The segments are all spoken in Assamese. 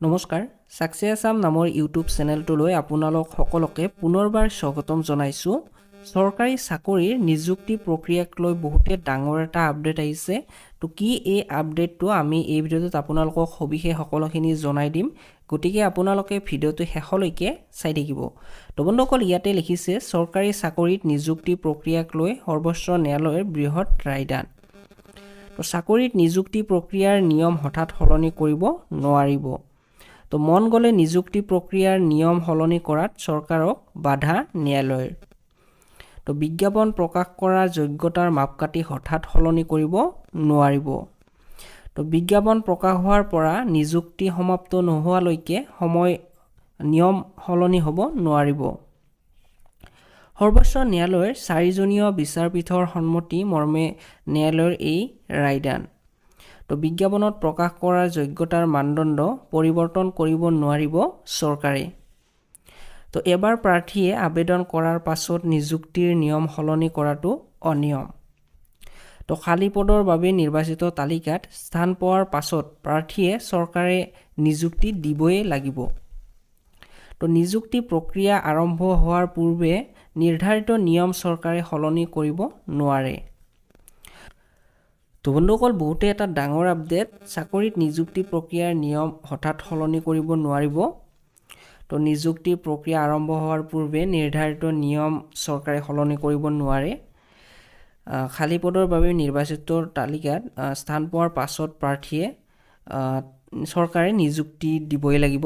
নমস্কাৰ, ছাকচেছ আছাম নামৰ ইউটিউব চেনেলটোলৈ আপোনালোক সকলোকে পুনৰবাৰ স্বাগতম জনাইছোঁ। চৰকাৰী চাকৰিৰ নিযুক্তি প্ৰক্ৰিয়াক লৈ বহুতে ডাঙৰ এটা আপডেট আহিছে। তো কি এই আপডেটটো, আমি এই ভিডিঅ'টোত আপোনালোকক সবিশেষ সকলোখিনি জনাই দিম। গতিকে আপোনালোকে ভিডিঅ'টো শেষলৈকে চাই থাকিব। তো বন্ধুসকল, ইয়াতে লিখিছে, চৰকাৰী চাকৰিত নিযুক্তি প্ৰক্ৰিয়াক লৈ সৰ্বোচ্চ ন্যায়ালয়ৰ বৃহৎ ৰায়দান। তো চাকৰিত নিযুক্তি প্ৰক্ৰিয়াৰ নিয়ম হঠাৎ সলনি কৰিব নোৱাৰিব। তো মন গ'লে নিযুক্তি প্ৰক্ৰিয়াৰ নিয়ম সলনি কৰাত চৰকাৰক বাধা ন্যায়ালয়ৰ। তো বিজ্ঞাপন প্ৰকাশ কৰা যোগ্যতাৰ মাপকাঠি হঠাৎ সলনি কৰিব নোৱাৰিব। তো বিজ্ঞাপন প্ৰকাশ হোৱাৰ পৰা নিযুক্তি সমাপ্ত নোহোৱালৈকে সময় নিয়ম সলনি হ'ব নোৱাৰিব। সৰ্বোচ্চ ন্যায়ালয়ৰ চাৰিজনীয় বিচাৰপীঠৰ সন্মতি মৰ্মে ন্যায়ালয়ৰ এই ৰায়দান। তো বিজ্ঞাপনত প্ৰকাশ কৰা যোগ্যতাৰ মানদণ্ড পৰিৱৰ্তন কৰিব নোৱাৰিব চৰকাৰে। তো এবাৰ প্ৰাৰ্থীয়ে আবেদন কৰাৰ পাছত নিযুক্তিৰ নিয়ম সলনি কৰাটো অনিয়ম। তো খালী পদৰ বাবে নিৰ্বাচিত তালিকাত স্থান পোৱাৰ পাছত প্ৰাৰ্থীয়ে চৰকাৰে নিযুক্তি দিবই লাগিব। তো নিযুক্তি প্ৰক্ৰিয়া আৰম্ভ হোৱাৰ পূৰ্বে নিৰ্ধাৰিত নিয়ম চৰকাৰে সলনি কৰিব নোৱাৰে। তো বন্ধুসকল, বহুতে এটা ডাঙৰ আপডেট, চাকৰিত নিযুক্তি প্ৰক্ৰিয়াৰ নিয়ম হঠাৎ সলনি কৰিব নোৱাৰিব। তো নিযুক্তি প্ৰক্ৰিয়া আৰম্ভ হোৱাৰ পূৰ্বে নিৰ্ধাৰিত নিয়ম চৰকাৰে সলনি কৰিব নোৱাৰে। খালী পদৰ বাবে নিৰ্বাচিত তালিকাত স্থান পোৱাৰ পাছত প্ৰাৰ্থীয়ে চৰকাৰে নিযুক্তি দিবই লাগিব।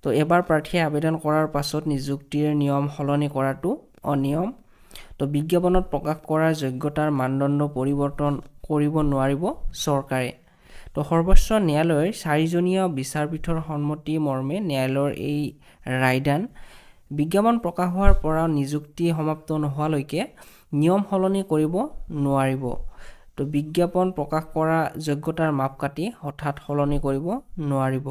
তো এবাৰ প্ৰাৰ্থীয়ে আবেদন কৰাৰ পাছত নিযুক্তিৰ নিয়ম সলনি কৰাটো অনিয়ম। তো বিজ্ঞাপনত প্ৰকাশ কৰা যোগ্যতাৰ মানদণ্ড পৰিৱৰ্তন কৰিব নোৱাৰিব চৰকাৰে। তো সৰ্বোচ্চ ন্যায়ালয়ৰ চাৰিজনীয় বিচাৰপীঠৰ সন্মতি মৰ্মে ন্যায়ালয়ৰ এই ৰায়দান। বিজ্ঞাপন প্ৰকাশ হোৱাৰ পৰা নিযুক্তি সমাপ্ত নোহোৱালৈকে নিয়ম সলনি কৰিব নোৱাৰিব। তো বিজ্ঞাপন প্ৰকাশ কৰা যোগ্যতাৰ মাপকাঠি হঠাৎ সলনি কৰিব নোৱাৰিব।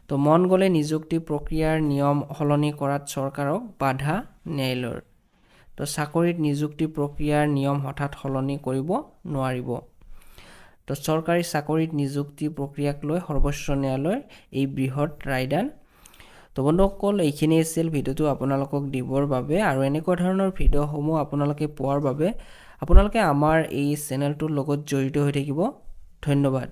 তো মন গ'লে নিযুক্তি প্ৰক্ৰিয়াৰ নিয়ম সলনি কৰাত চৰকাৰক বাধা ন্যায়ালয়ৰ। তো চাকৰিত নিযুক্তি প্ৰক্ৰিয়াৰ নিয়ম হঠাৎ সলনি কৰিব নোৱাৰিব। তো চৰকাৰী চাকৰিত নিযুক্তি প্ৰক্ৰিয়াক লৈ সৰ্বোচ্চ ন্যায়ালয়ৰ এই বৃহৎ ৰায়দান। তো বন্ধুসকল, এইখিনি আছিল ভিডিঅ'টো আপোনালোকক দিবৰ বাবে। আৰু এনেকুৱা ধৰণৰ ভিডিঅ'সমূহ আপোনালোকে পোৱাৰ বাবে আপোনালোকে আমাৰ এই চেনেলটোৰ লগত জড়িত হৈ থাকিব। ধন্যবাদ।